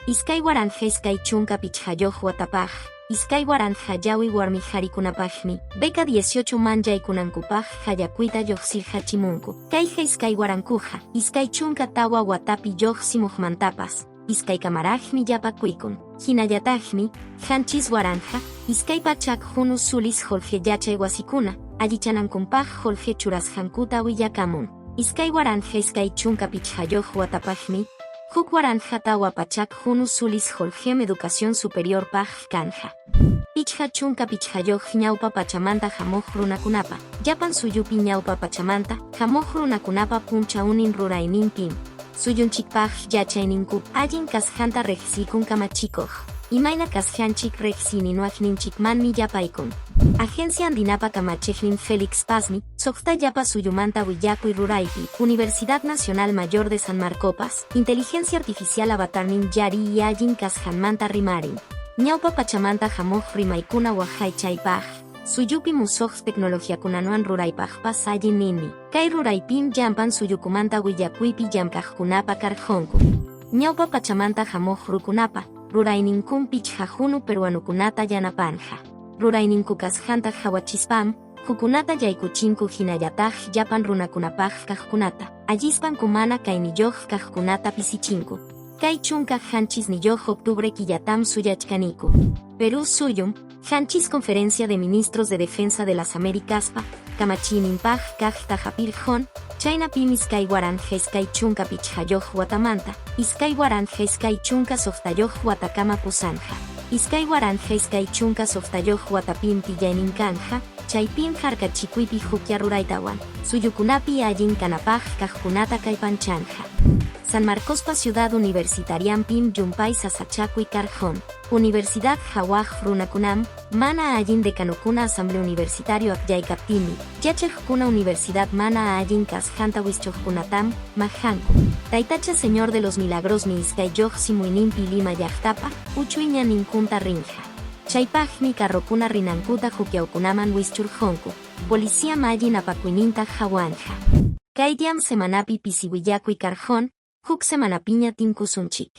2025 watapaq, 2000 yawi warmi qharikunapaqmi, beca 18 man yaykunankupaq qallakuyta lluqsirqachimunku. Kayqa iskay warankuqa, 24 watapi lluqsimuqmantapas, iskaykamaraqmi yapakuykun. Hinallataqmi, 7000, 200 hunu sulis qullqi yachay wasikuna, allichanankunpaq qullqi churasqankuta willakamun. 2025 watapaqmi, 1400 hunu sulis qullqim educación superiorpaq kanja. 55 ñawpa pachamanta hamuq runakunapa, llapan suyupi ñawpa pachamanta, hamuq runakunapa punchawnin rurayninpim, suyunchikpaq yachayninku allin kasqanta riqsiykun kamachikuq, imayna kasqanchik riqsiyninwaqninchikmanmi yapaykun. Agencia Andinapa kamachiqnin Félix Pazmi, suqta llapa suyumanta willakuy ruraypi, Universidad Nacional Mayor de San Marcopas, inteligencia artificial avatarnin yari y allin kasqanmanta rimarin. Ñawpa pachamanta hamuq rimaykuna waqaychaypaq, suyupi musuq tecnologiakunawan ruraypaqpas allin nini. Kay ruraypim llampan suyukumanta willakuypi llamkaqkunapa karqunku. Ñawpa pachamanta hamuq rukunapa, rurayninkum pichqa hunu peruanukunata yanapanja. Rurayninku kasqanta qawachispam, hukunata yaykuchinku hinallataq llapan runakunapaq kaqkunata, allispanku mana kayniyuq kaqkunata pisichinku. Kay 17 octubre killatam suyachkaniku. Perú suyum, qanchis Conferencia de Ministros de Defensa de las Américaspa, kamachiyninpaq kaqta hapirqun, chaynapim 2025 watamanta, 2026 watakama pusanja. 2026 watapim tillaynin kanja, chaypim harkachikuypi huklla ruraytawan, suyukunapi allin kanapaq kaqkunata kallpanchanja. San Marcospa Ciudad Universitarianpim llumpay sasachakuy karqun. Universidad hawaq runakunam, mana allin decanokuna asamblea universitario akllaykaptinmi, yachaqkuna universidad mana allin kasqanta wischuqkunatam maqanku. Taytacha Señor de los Milagrosmi iskay lluqsimuyninpi Lima llaqtapa uchuy ñanninkunta rinqa. Chaypaqmi carrokuna rinankuta hukyawkunaman wischurqunku, policía allin apakuyninta hawanja. Kay diam semanapi pisi willakuy karqun, huk semanapiña tinkusunchik.